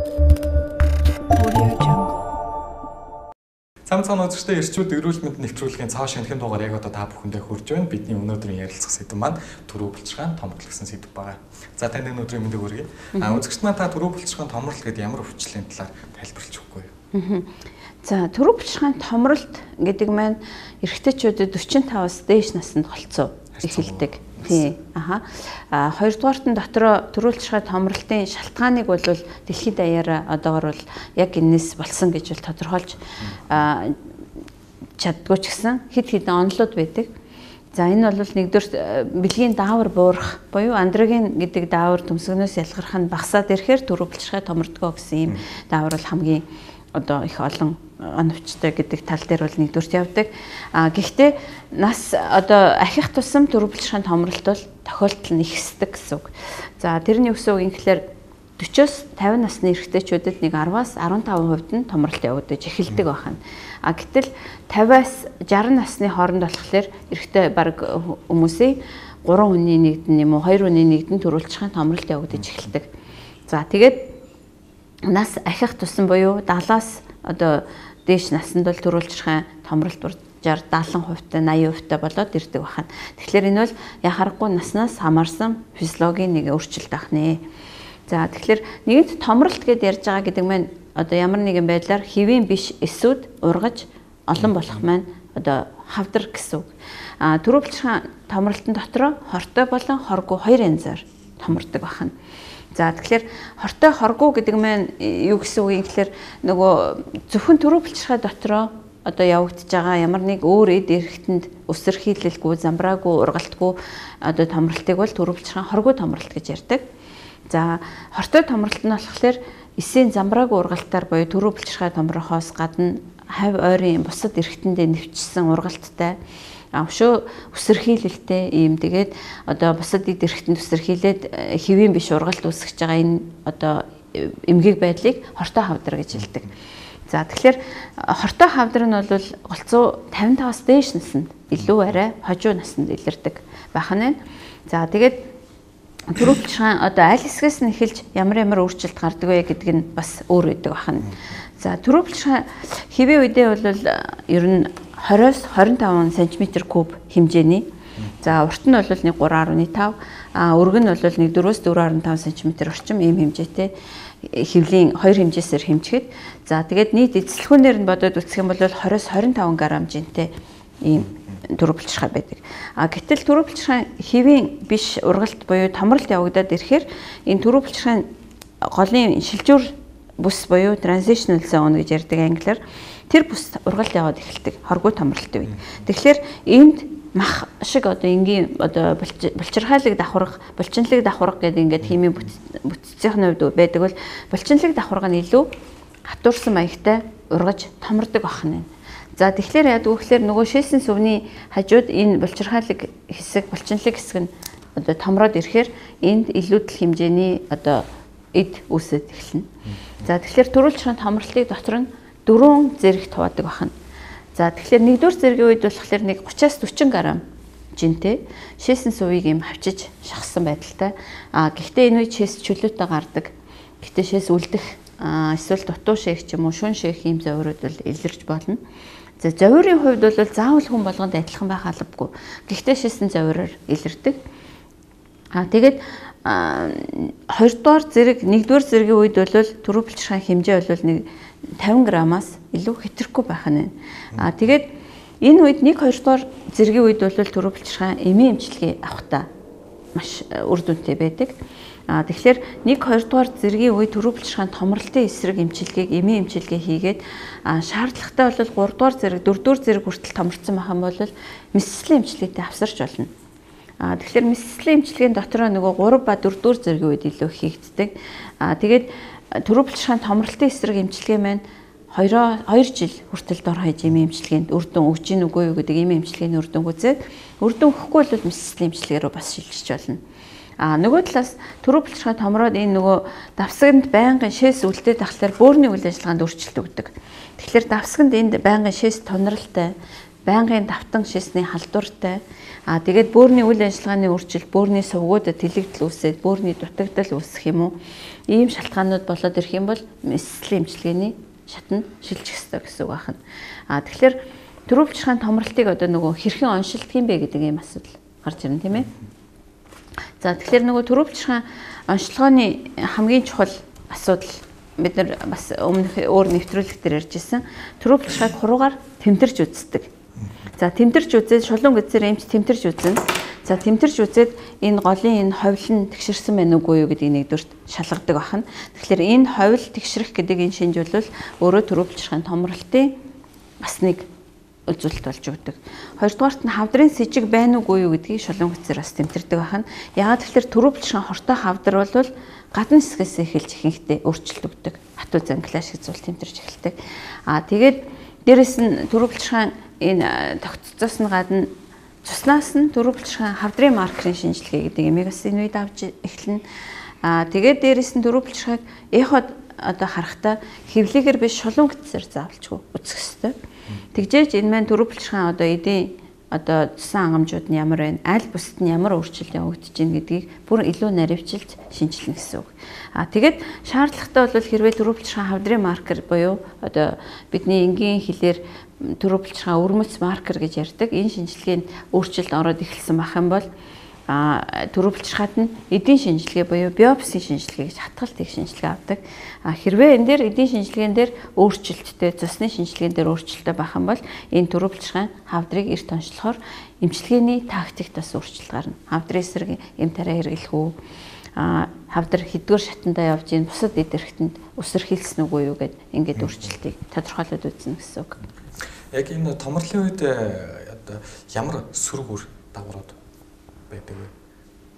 Audio Jungle. Цамцхан үзэгчдээ эрчүүд эрүүл мэнд нэвтрүүлгийн цоо шинэхэн дугаар яг одоо та бүхэндээ хүрж байна. Бидний өнөөдрийн ярилцах сэдэв маань түрүү булчирхаан томрол гэсэн сэдэв байгаа. За танд өнөөдрийн мэндийг хүргэе. Үзэгчд маань та түрүү булчирхаан томрол гэдэг ямар өвчлөлийн талаар тайлбарлаж өгөхгүй юу? За түрүү булчирхаан томролт гэдэг маань эрэгтэйчүүдэд 45-аас дээш наснд голцоо эхэлдэг. Тийм. Аха. Хоёрдугаарт нь дотроо түрүү булчирхай томролтын шалтгааныг бол дэлхийд даяараа одоогор бол яг энэс болсон гэж бол тодорхойлж чаддгүй ч гэсэн хэд хэдэн онолууд байдаг. За энэ бол нэгдүгээр бэлгийн даавар буурах буюу андроген гэдэг даавар төмсгөнөөс ялгарх нь багасаад ирэхээр түрүү булчирхай томордгоо гэсэн ийм даавар бол хамгийн одоо их олон оновчтой гэдэг тал дээр бол нэгдүгüрт явдаг. Гэхдээ нас одоо ахих тусам түрүү булчирхайн томролт бол тохиолдол нь ихсдэг гэсэн үг. За тэрний өсөв инхлээр 40-оос 50 насны эрэгтэйчүүдэд нэг 10-аас 15% нь томролт явагдаж эхэлдэг байна. Гэтэл 50-аас 60 насны хооронд болохоор эрэгтэй баг хүмүүсийн 3 хүний нэгд нь юм уу 2 хүний нэгд нь түрүү булчирхайн томролт явагдаж эхэлдэг. За тэгээд нас ахих тусам буюу 70-аас одоо дээш насанд бол түрүү булчирхайн томролт 60 70%-тай 80%-тай болоод ирдэг байна. Тэгэхээр энэ бол яхаарахгүй наснаас хамаарсан физиологийн нэг өөрчлөлт ах нэ. За тэгэхээр нэгэнт томролт гэдээ ярьж байгаа гэдэг маань одоо ямар нэгэн байдлаар хэвийн биш эсүүд ургаж олон болох маань одоо хавдар гэсэн үг. Түрүү булчирхайн томролтын дотроо хортой болон хоргүй хоёр янзаар томордог байна. За тэгэхээр хортой хоргүй гэдэг маань юу гэсэн үг юм гэхээр нөгөө зөвхөн түрүү булчирхай дотроо одоо явагдаж байгаа ямар нэг өөр эд эрхтэнд өсөрхийлэлгүй, замбраагүй, ургалтгүй одоо томролтыг бол түрүү булчирхайн хоргүй томролт гэж ярьдаг. За хортой томролт нь болохоор эсийн замбраагүй ургалтаар буюу түрүү булчирхай томрохоос гадна хавь ойрын бусад эрхтэндээ нэвчсэн ургалттай өшөө өсөрхийлэлтэй ийм тэгээд одоо бусад эд эрхтэнд өсөрхийлээд хэвийн биш ургалт үүсгэж байгаа энэ одоо эмгэг байдлыг хортой хавдар гэж хэлдэг. За тэгэхээр хортой хавдар нь бол голцоо 55-аас дээш наснд илүү арай хожуу наснд илэрдэг байх нь. За тэгээд түрүү булчирхайн одоо аль хэсгээс нь эхэлж ямар ямар өөрчлөлт гардаг вэ гэдэг нь бас өөр байдаг байна. За түрүү булчирхайн хэвийн үедээ бол ер нь 20-оос 25 см куб хэмжээний. За урт нь бол нэг 3.5, өргөн нь бол нэг 4-өөс 4.5 см орчим ийм хэмжээтэй хэвлийн хоёр хэмжээсээр хэмжихэд. За тэгээд нийт эзлэхүүнээр нь бодоод үзэх юм бол 20-оос 25 г жинтэй ийм түрүү булчирхай байдаг. Гэтэл түрүү булчирхайн хэвийн биш ургалт буюу томролт явагдаад ирэхээр энэ түрүү булчирхайн голын шилжүүр бүс буюу transitional zone гэж ярьдаг англиар тэр бүс ургалт яваад эхэлдэг хоргүй томролтын үед. Тэгэхээр энд мах шиг одоо энгийн одоо булчирхайлаг давхарга, булчинлаг давхарга гэдэг ингээд химийн бүтцийн хувьд байдаг бол булчинлаг давхарга нь илүү хатуурсан маягтай ургаж томордог байх нь. За тэгэхээр яадаг вэ гэхээр нөгөө шээсэн сүвний хажууд энэ булчирхайлаг хэсэг, булчинлаг хэсэг нь одоо томроод ирэхээр энд илүүдэл хэмжээний одоо эд үүсээд эхэлнэ. За тэгэхээр түрүү булчирхайн томролтыг дотор нь дөрвөн зэрэгт хуваадаг байна. За тэгэхээр нэгдүгээр зэргийн үед болохоор нэг 30-аас 40 г жинтэй шээсэн сувийг юм хавчиж шахсан байдалтай. Гэхдээ энэ үед шээс чөлөөтэй гардаг. Гэхдээ шээс үлдэх эсвэл дутуу шээх ч юм уу шүн шээх ийм зовирууд бол илэрч болно. За зовирын хувьд бол заавал хүн болгонд адилхан байх албагүй. Гэхдээ шээсэн зовироор илэрдэг. Тэгээд хоёрдугаар зэрэг, нэгдүгээр зэргийн үед бол түрүү булчирхайн хэмжээ бол нэг 50 грамаас илүү хэтрэхгүй байх нь. Тэгээд энэ үед 1 2 дугаар зэргийн үед бол түрүү булчирхайн эмийн эмчилгээ авахдаа маш үр дүнтэй байдаг. Тэгэхээр 1 2 дугаар зэргийн үед түрүү булчирхайн томролтын эсрэг эмчилгээг эмийн эмчилгээ хийгээд шаардлагатай бол 3 дугаар зэрэг, 4 дугаар зэрэг хүртэл томорцсон байх юм бол мэсцлийн эмчилгээтэй авсарч болно. Тэгэхээр мэсцлийн эмчилгээний дотроо нөгөө 3 ба 4 дугаар зэргийн үед илүү хийгддэг. Тэгээд түрүү булчирхайн томролтын эсрэг эмчилгээ маань 2 жил хүртэл дор хаяж эмийн эмчилгээнд үр дүн өгч ийн үгүй юу гэдэг эмийн эмчилгээний үр дүнг үзээд үр дүн өгөхгүй бол мэсцлийн эмчилгээ рүү бас шилжиж болно. Нөгөө талаас түрүү булчирхай томроод энэ нөгөө давсагнд байнгын шээс үлдээд ахлаар бөөрийн үйл ажиллагаанд өөрчлөлт өгдөг. Тэгэхээр давсагнд энд байнгын шээс тонролтой байнгын давтан шисний халдвартай, тэгээд бөөрийн үйл ажиллагааны өөрчлөлт, бөөрийн сувгуудад тэлэгдэл үүсээд, бөөрийн дутагдал үүсэх юм уу? Ийм шалтгаанууд болоод ирэх юм бол мэсэслийн эмчилгээний шатанд шилжих ёстой гэсэн үг байна. Тэгэхээр түрүү булчирхайн томролтыг одоо нөгөө хэрхэн оншилдаг юм бэ гэдэг ийм асуудал гарч ирнэ, тийм ээ. За тэгэхээр нөгөө түрүү булчирхайн оншилгооны хамгийн чухал асуудал бид нар бас өмнөх өөр нэвтрүүлэг дээр ярьж ирсэн. Түрүү булчирхайг хуруугаар тэмтэрч үздэг. За тэмтэрч үзээд шулуун гэзээр эмч тэмтэрч үзнэ. За тэмтэрч үзээд энэ голын энэ ховл нь тэгшэрсэн байна уугүй юу гэдгийг нэгдүгüрт шалгадаг байна. Тэгэхээр энэ ховл тэгшрэх гэдэг энэ шинж бол өөрөө түрүү булчирхайн томролтын бас нэг үзүүлэлт болж өгдөг. Хоёрдугаарт нь хавдрын сэжиг байна уугүй юу гэдгийг шулуун гэцээр бас тэмтэрдэг байна. Яагаад гэвэл түрүү булчирхайн хортой хавдар бол гадна хэсгээс эхэлж ихэнхдээ өөрчлөлт өгдөг. Хатуу занглаа шиг зүйл тэмтэрч эхэлдэг. Тэгээд дээрэс нь түрүү булчирхайн энэ тогтцоос нь гадна цуснаас нь түрүү булчирхайн хавдрын маркерын шинжилгээ гэдэг ямиг бас энэ үед авч эхэлнэ. Тэгээд дээрэс нь түрүү булчирхайг эход одоо харахтаа хэвлэгээр биш шулуун гэцээр заавалчгүй үзэх ёстой. Тэгжээж энэ маань түрүү булчирхайн одоо эдийн одоо цусан хангамжууд нь ямар байна, аль бусад нь ямар өөрчлөлт явагдаж байна гэдгийг бүр илүү наривчилж шинжилнэ гэсэн үг. Тэгээд шаардлагатай бол хэрвээ түрүү булчирхайн хавдрын маркер буюу одоо бидний энгийн хэлээр түрүү булчирхайн өвөрмөц маркер гэж ярьдаг энэ шинжилгээнд өөрчлөлт ороод эхэлсэн байх юм бол түрүү булчирхайд нь эдийн шинжилгээ буюу биопсийн шинжилгээ гэж хатгалт их шинжилгээ авдаг. Хэрвээ энэ дээр эдийн шинжилгээн дээр өөрчлөлттэй, цусны шинжилгээн дээр өөрчлөлттэй байх юм бол энэ түрүү булчирхайн хавдрыг эрт онцлохоор эмчилгээний тактикт бас өөрчлөлт гарна. Хавдрын эсрэг эм тариа хэрэглэх үү? Хавдар хэддүгээр шатандаа явж ийн бусад эд эрхтэнд өсөрхийлсэн үгүй юу гэд ингээд өөрчлөлтийг тодорхойлоод үзнэ гэсэн үг. Яг энэ томрлын үед одоо ямар сөрөг үр дагаврууд байдаг вэ?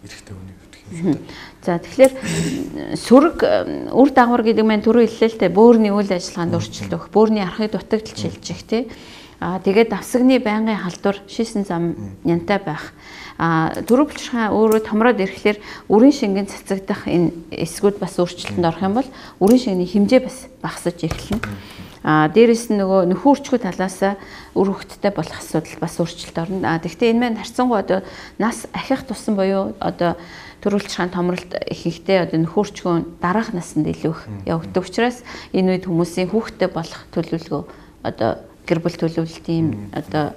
Эрэгтэй хүний хувьд гэх юм шиг. За тэгэхээр сөрөг үр дагавар гэдэг маань түрүү хэллээ л дээ, бөөрийн үйл ажиллагаанд өөрчлөлт өгөх, бөөрийн архыг дутагдал шилжих тий. Тэгээд давсагны байнгын халдвар, шийсэн зам нянтай байх. Түрүү булчирхайн өөрөө томроод ирэхлээр үрийн шингэн цацагдах энэ эсгүүд бас өөрчлөлтөнд орох юм бол үрийн шингэний хэмжээ бас багасж эхэлнэ. Дээрээс нь нөгөө нөхөн үрчгүй талаас үр хөвгттэй болох асуудал бас өөрчлөлт орно. Гэхдээ энэ маань харьцангуй одоо нас ахих тусам буюу одоо түрүү булчирхайн томролт ихэнхдээ одоо нөхөн үрчгөө дараах насанд илүү их явагддаг учраас энэ үед хүмүүсийн хүүхдтэй болох төлөвлөгөө одоо гэр бүл төлөвлөлтийн одоо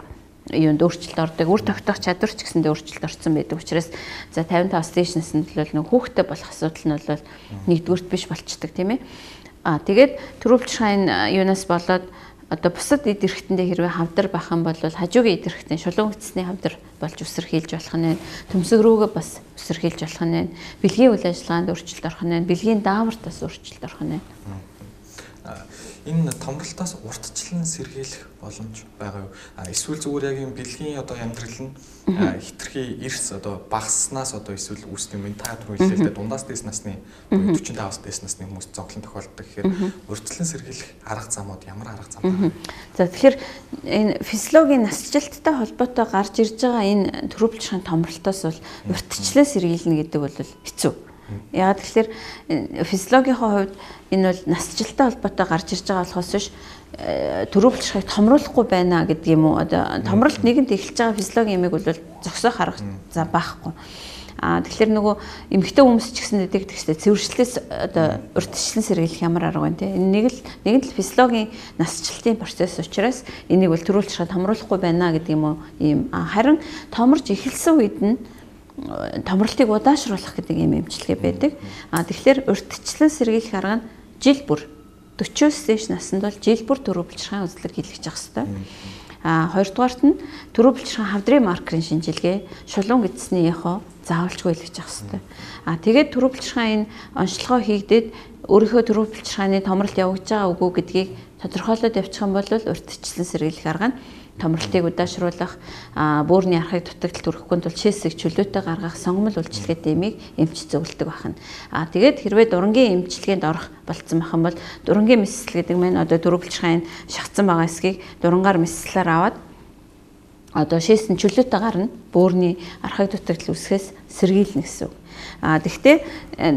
юунд өөрчлөлт ордог. Үр тогтоох чадвар ч гэсэндээ өөрчлөлт орсон байдаг учраас за 55-аас дээш насанд бол нөгөө хүүхдтэй болох асуудал нь бол нэгдүгüрт биш болчдөг, тийм ээ. Тэгээд түрүү булчирхайн юунаас болоод одоо бусад эд эрхтэндээ хэрвээ хавдар байх юм бол хажуугийн эд эрхтэн шулуун гэцсний хавдар болж өсөрхийлж болох нь байна. Төмсөг рүүгээ бас өсөрхийлж болох нь байна. Бэлгийн үйл ажиллагаанд өөрчлөлт орох нь байна. Бэлгийн дааварт бас өөрчлөлт орох нь байна. Энэ томролтоос уртчлан сэргийлэх боломж байгаа юу? Эсвэл зүгээр яг юм бэлгийн одоо амьдрал нь хитрхи эрс одоо багаснаас одоо эсвэл үүсдэг юм. Та түрүү хэллээ л дээ, дундаас дээс насны 45-аас дээс насны хүмүүс зовлон тохиолддог гэхээр урьдчилан сэргийлэх арга замууд ямар арга зам бэ? За тэгэхээр энэ физиологийн насжилттай холбоотой гарч ирж байгаа энэ түрүү булчирхайн томролтоос бол урьдчилан сэргийлнэ гэдэг бол хэцүү. Яагаад гэвэл физиологийн хувьд энэ бол насжилттай холбоотой гарч ирж байгаа болохоос биш түрүү булчирхайг томруулахгүй байна гэдэг юм уу? Одоо томролт нэгэнт эхэлж байгаа физиологийн ямиг бол зогсоох арга зам байхгүй. Тэгэхээр нөгөө эмэгтэй хүмүүс ч гэсэн дэдэг тэгстэй цэвэршлээс одоо урьдчилан сэргийлэх ямар арга вэ те? Энэ нэг л физиологийн насжилтын процесс учраас энийг бол түрүү булчирхайг томруулахгүй байна гэдэг юм уу? Ийм харин томорч эхэлсэн үед нь томролтыг удаашруулах гэдэг ийм эмчилгээ байдаг. Тэгэхээр урьдчилан сэргийлэх арга нь жил бүр 40-оос дээш насанд бол жил бүр түрүү булчирхайн үзлэг хийлгэж явах ёстой. Хоёрдугаарт нь түрүү булчирхайн хавдрын маркерын шинжилгээ, шулуун гэдэсний эхо заавалчгүй хийлгэж явах ёстой. Тэгээд түрүү булчирхайн энэ онцлогоо хийгдээд өөрийнхөө түрүү булчирхайны томролт явагдаж байгаа үгүй гэдгийг тодорхойлоод явчих юм бол урьдчилан сэргийлэх арга нь томролтыг удаашруулах, бөөрийн архыг дутагдал төрөхгүй тул шээсийг чөлөөтэй гаргах, сонгомол үйлчилгээ дэмийг эмч зөвлөдөг байна. Тэгээд хэрвээ дурангийн эмчилгээнд орох болцсон байх юм бол дурангийн мэсэл гэдэг маань одоо түрүү булчирхайн шахацсан байгаа эсгийг дурангаар мэслэлээр аваад одоо шээс нь чөлөөтэй гарна, бөөрийн архыг дутагдал үүсгэхээс сэргийлнэ гэсэн үг. А тэгвэл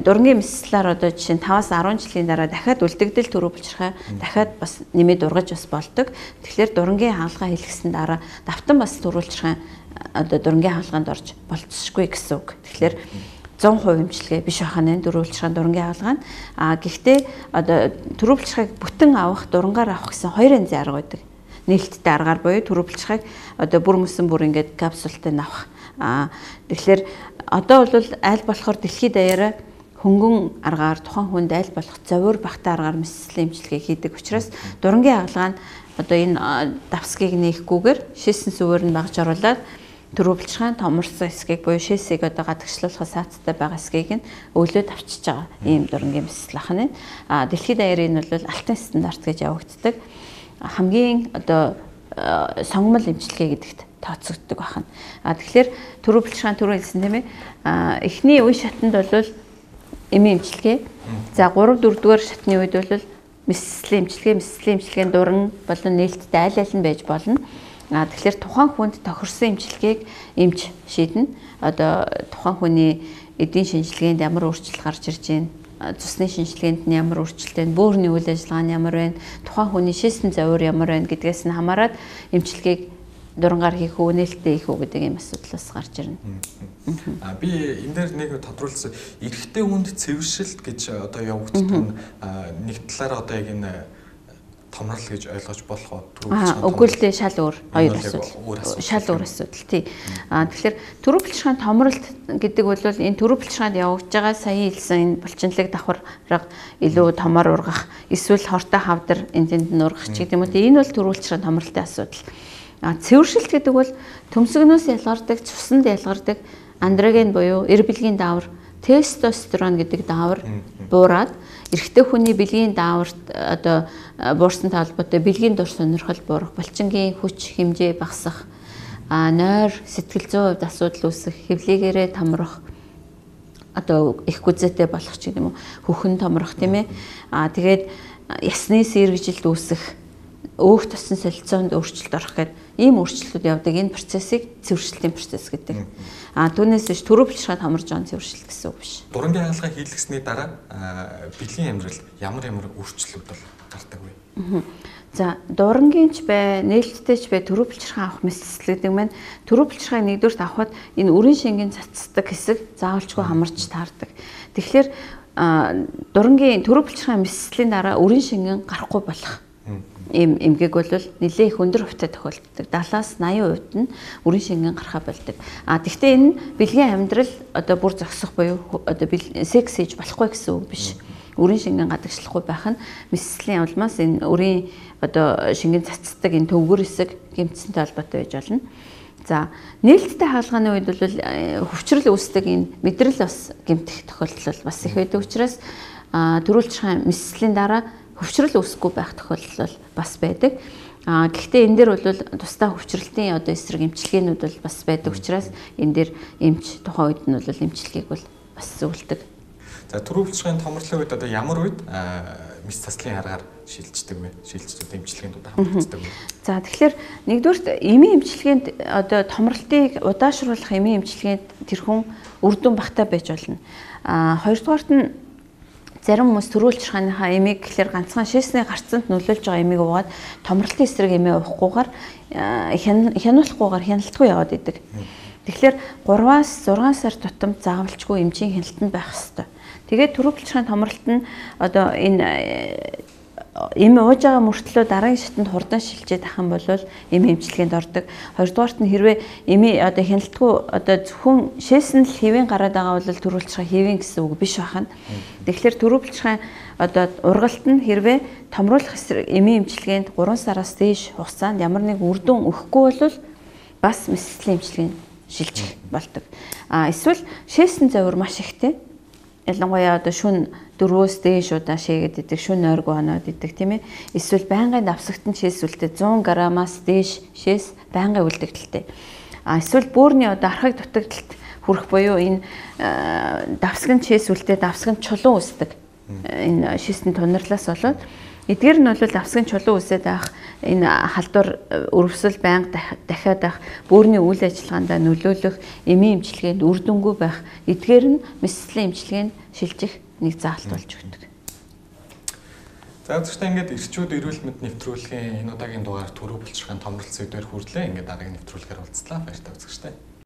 дурангийн мэс заслаар одоо жишээ нь 5-аас 10 жилийн дараа дахиад үлдэгдэл түрүү булчирхай дахиад бас нэмээд ургаж бас болдог. Тэгэхээр дурангийн хагалгаа хийлгэсэн дараа давтан бас түрүү булчирхай одоо дурангийн хагалгаанд орж болцсохгүй гэсэн үг. Тэгэхээр 100% эмчилгээ биш байхаа нэ түрүү булчирхайн дурангийн хагалгаа нь. А гэхдээ одоо түрүү булчирхайг бүтэн авах, дурангаар авах гэсэн хоёр янзын арга байдаг. Нээлттэй аргаар буюу түрүү булчирхайг одоо бүр мөсөн бүр ингээд капсултай авах. А тэгэхээр одоо бол аль болохоор дэлхийд даяараа хөнгөн аргаар тухайн хүнд аль болох зовиур багтаа аргаар мэс заслийн эмчилгээ хийдэг учраас дурангийн хагалгаа нь одоо энэ давсгийг нээхгүйгээр шээсэн сүвээр нь багж оруулаад түрүү булчирхайн томорсон хэсгийг буюу шээсийг одоо гадагшлуулахад саацтай байгаа хэсгийг нь өвлөөд авчиж байгаа ийм дурангийн мэс заслах нь. А дэлхийд даяар энэ бол алтан стандарт гэж явагддаг. Хамгийн одоо сонгомол эмчилгээ гэдэгт тооцогддог байна. А тэгэхээр түрүү булчирхайн түрүү хэлсэн тийм ээ. А эхний үе шатанд бол эмийн эмчилгээ. За 3 4 дугаар шатны үед бол мэс заслийн эмчилгээ, мэс заслийн эмчилгээний дуран болон нээлттэй аль аль нь байж болно. А тэгэхээр тухайн хүнд тохирсон эмчилгээг эмч шийднэ. Одоо тухайн хүний эдийн шинжилгээнд ямар өөрчлөлт гарч ирж байна? Цусны шинжилгээнд нь ямар өөрчлөлт байна? Бөөрийн үйл ажиллагаа нь ямар байна? Тухайн хүний шээсэн зовир ямар байна гэдгээс нь хамаарат эмчилгээг дурангаар хийх үү, нээлттэй хийх үү гэдэг ийм асуудлаас гарч ирнэ. А би энэ дээр нэг тодруулсан, эрэгтэй хүнд цэвэршилт гэж одоо явагддаг нь нэг талаараа одоо яг энэ томрол гэж ойлгож болох уу? Үгүй л дээ, шал өөр хоёр асуудал. Шал өөр асуудал тий. А тэгэхээр түрүү булчирхайн томролт гэдэг бол энэ түрүү булчирхайд явагдаж байгаа сая хэлсэн энэ булчинлаг давхарга илүү томоор ургах, эсвэл хортой хавдар энэ тэнд нь ургах ч гэдэг юм уу. Энэ бол түрүү булчирхайн томролтын асуудал. А цэвэршилт гэдэг бол төмсгнөөс ялгардаг, цуснд ялгардаг андроген буюу эр бэлгийн даавар, тестостерон гэдэг даавар буураад эрэгтэй хүний бэлгийн дааварт одоо буурсантай холбоотой бэлгийн дур сонирхол буурах, булчингийн хүч хэмжээ багасах, нойр, сэтгэл зүйн хувьд асуудал үүсэх, хэвлийгээрээ томрох, одоо их гүзээтэй болох ч юм уу, хөхөн томрох тийм ээ. А тэгээд ясны сэргэжилт үүсэх, өөх тосон солилцоонд өөрчлөлт орох гэдэг ийм өөрчлөлтүүд явдаг. Энэ процессыг цэвэршилтийн процесс гэдэг. А түүнээс биш түрүү булчирхайд томорж байгаа цэвэршилт гэсэн үг биш. Дурангийн хагалгаа хийлгэсний дараа бэлгийн амьдралд ямар ямар өөрчлөлтүүд бол гардаг вэ? За дурангийн ч бай, нээлттэй ч бай түрүү булчирхай авах мэс засал гэдэг маань түрүү булчирхайг нэгдүгээрт авахад энэ үрийн шингэн цацдаг хэсэг заавалчгүй хамарч таардаг. Тэгэхээр дурангийн түрүү булчирхайн мэс заслын дараа үрийн шингэн гарахгүй болох ийм эмгэг бол нэлээ их өндөр хувьтай тохиолддог. 70-аас 80% нь үрийн шингэн гарахаа болдог. А тэгвэл энэ бэлгийн амьдрал одоо бүр зогсох буюу одоо секс хийж болохгүй гэсэн үг биш. Үрийн шингэн гадагшлахгүй байх нь мэс заслийн улмаас энэ үрийн одоо шингэн цацдаг энэ төвгөр хэсэг гэмтсэнтэй холбоотой байж болно. За нээлттэй хагалгааны үед бол хөвчрөл үүсдэг энэ мэдрэл бас гэмтэх тохиолдол бас их байдаг учраас түрүү булчирхайн мэс заслийн дараа хөвчрөл үүсэхгүй байх тохиолдол бас байдаг. А гэхдээ энэ дээр бол тусдаа хөвчрөлтийн одоо эсрэг эмчилгээнүүд бол бас байдаг учраас энэ дээр эмч тухайн үед нь бол эмчилгээг бол бас зөвлөдөг. За түрүү булчирхайн томрлын үед одоо ямар үед мэс заслын аргаар шилждэг вэ? Шилждэг эмчилгээнд одоо хамрагддаг вэ? За тэгэхээр нэгдүгээрт эмийн эмчилгээнд одоо томролтыг удаашруулах эмийн эмчилгээнд тэр хүн үр дүн багтаа байж болно. А хоёрдугаарт нь зарим хүмүүс түрүү булчирхайныхаа эмийг гэхлээр ганцхан шээсний гарцанд нөлөөлж байгаа эмийг уугаад томролтын эсрэг эмээ уухгүйгээр хянуулахгүйгээр хяналтгүй яваад идэг. Тэгэхээр 3-аас 6 сар тутамд заавалчгүй эмчийн хяналтанд байх ёстой. Тэгээд түрүү булчирхайн томролт нь одоо энэ эм ууж байгаа мөртлөө дараагийн шатанд хурдан шилжээд ах юм бол эм эмчилгээнд ордог. Хоёрдугаарт нь хэрвээ эми одоо хяналтгүй одоо зөвхөн шээсэн л хэвийн гараад байгаа бол түрүү булчирхай хэвийн гэсэн үг биш байна. Тэгэхээр түрүү булчирхай одоо ургалт нь хэрвээ томруулах эсрэг эмийн эмчилгээнд 3 сараас дээш хугацаанд ямар нэг үр дүн өгөхгүй бол бас мэс заслийн эмчилгээнд шилжих болдог. А эсвэл шээсэн зовир маш ихтэй. Ялангуяа одоо шүн 4-өөс дээш удаа шээгээд идэг, шүн нойргүй оноод идэг тийм ээ. Эсвэл байнгын давсагтан шээсвэлтэй 100 грамаас дээш шээс байнгын үлдэгдэлтэй. А эсвэл бөөрийн одоо архаг дутагдалт хүрэх буюу энэ давсган шээсвэлтэй давсган чулуун үүсдэг. Энэ шээсний тунарлаас болоод Эдгээр нь бол авсгийн чулуу үсээд байх энэ халдвар өрөвсөл байнга дахиад байх, бөөрийн үйл ажиллагаанд нөлөөлөх, эмийн эмчилгээнд үр дүнгүй байх, эдгээр нь мэс заслийн эмчилгээнд шилжих нэг заалт болж өгдөг. За үзэгчдээ, ингээд эрчүүд эрүүл мэнд нэвтрүүлгийн энэ удаагийн дугаар түрүү булчирхайн томролт сэдвээр хүрэлээ. Ингээд дараагийн нэвтрүүлгээр уулзлаа. Баяртай үзэгчдээ.